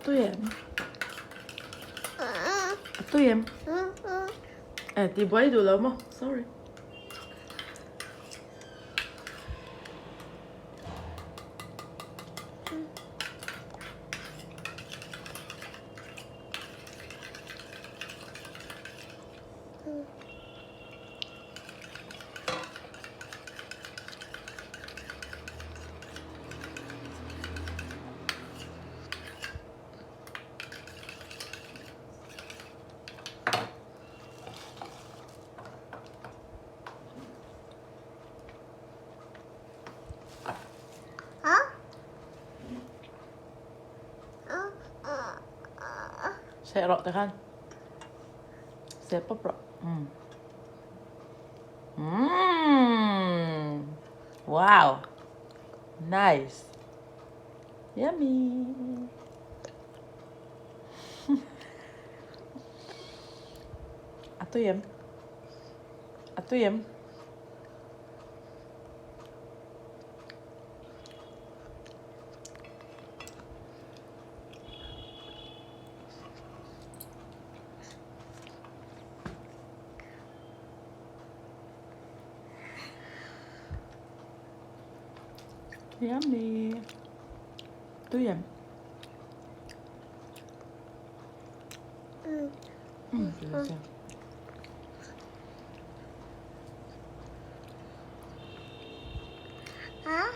tui em? A tui em? Eh, ti buai duh lo maw? Sorry. Seh rawh te khan. Seh pawp rawh. Mm. Mm. Wow. Nice. Yummy. A tui em? A tui em? Yummy. Tui em? Mm. Mm. Hả?